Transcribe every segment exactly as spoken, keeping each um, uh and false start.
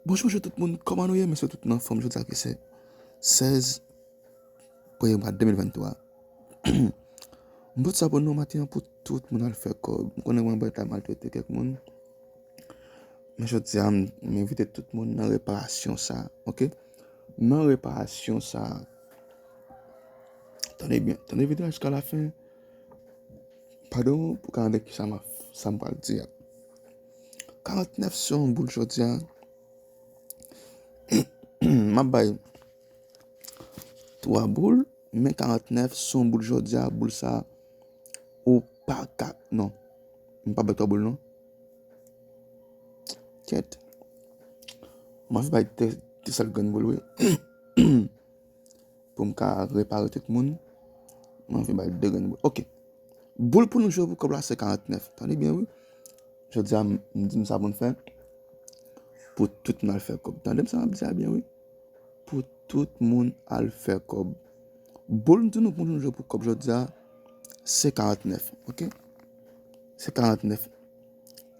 Bonjou, bonjou tout moun, kòman nou ye? M espere tout moun anfòm. Jodi a ki se sèz premye mwa de mil venntwa. M pote sa pou nou maten an pou tout moun al fè kòb. M konnen mwen bay ta maltrete kèk moun. Men jodi a, m, m envite tout moun nan reparasyon sa, oke? Nan reparasyon sa, tande byen, tande videyo a jiska lafen. Padon pou ka tande kisa m ap, sa m pral di a. Karantnèf se yon boul jodi a. M ap bay twa boul, men karantnèf se yon boul jodi a, boul sa, ou pa ka, non. M pa bay twa boul, non. Kèt. M anvi bay de, de sèl grenn boul, wi. Pou m ka repare tout moun, m anvi bay de grenn boul. Oke. Boul pou nou jwe pou kòb la, se karantnèf. Tande byen, wi. Jodi a, m, m di nou sa pou n fè. Pou tout moun al fè kòb. Tande m sa m ap di a byen, wi. Pou tout moun al fè kòb. Boul m di nou pou nou jwe pou kòb jodi a, se karantnèf, oke? Se karantnèf.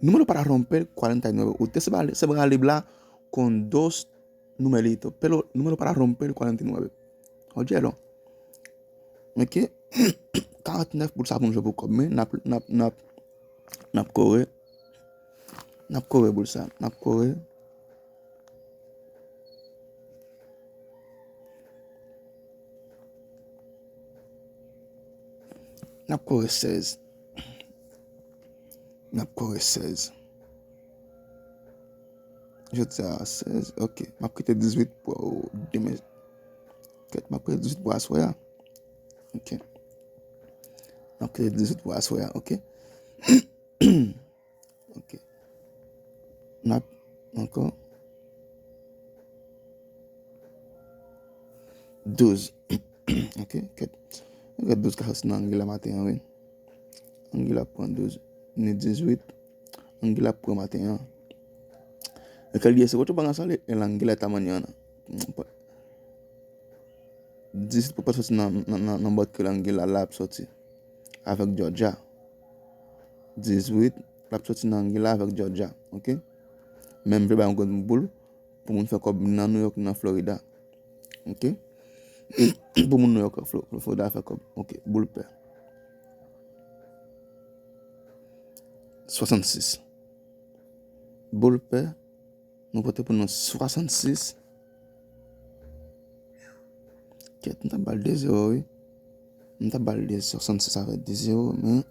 Número para romper cuarenta y nueve. Usted se va, se va a librar con dos numeritos, pero número para romper cuarenta y nueve. Oyeron. Oke? Karantnèf boul sa pou nou jwe pou kòb, men n ap, n ap, n ap, n ap kore. N ap kore boul sa. N ap kore. N ap kore sèz. N ap kore sèz. Jodi a sèz, oke. M ap kite dizuit pou demen. Kèt, m ap kite dizuit pou aswè a. Oke. M ap kite dizuit pou aswè a, oke. Oke. N ap ankò. Douz. Oke, kèt. Gad douz ka soti nan Anguilla maten an, wi. Anguilla pran douz. Ni dizuit. Anguilla pran maten an. E ke l ye, se kote w pa gen sa, e Anguilla ta mannyen an. Dizuit pou pa soti nan, nan, nan, nan bòt ke Anguilla la ap soti. Avèk Georgia. Dizuit, l ap soti nan Anguilla avèk Georgia, oke? Men m vle bay yon grenn boul pou moun fè kòb nan New York, nan Florida. Oke? Pou moun New York, Flo-, Florida fè kòb. Oke, boul pè. Swasannsis. Boul pè, nou pote pou nou swasannsis. Kèt, m t ap ba l de zewo, wi. M t ap ba l de swasannsis avèk de zewo, men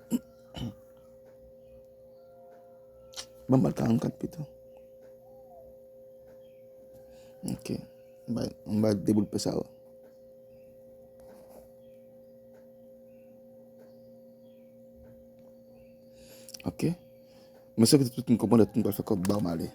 ban m ba l karannkat pito. Oke. M bay, m bay de boul pè sa yo. Oke. Mwen swete tout moun konprann, tout moun pral fè kòb, ba m ale.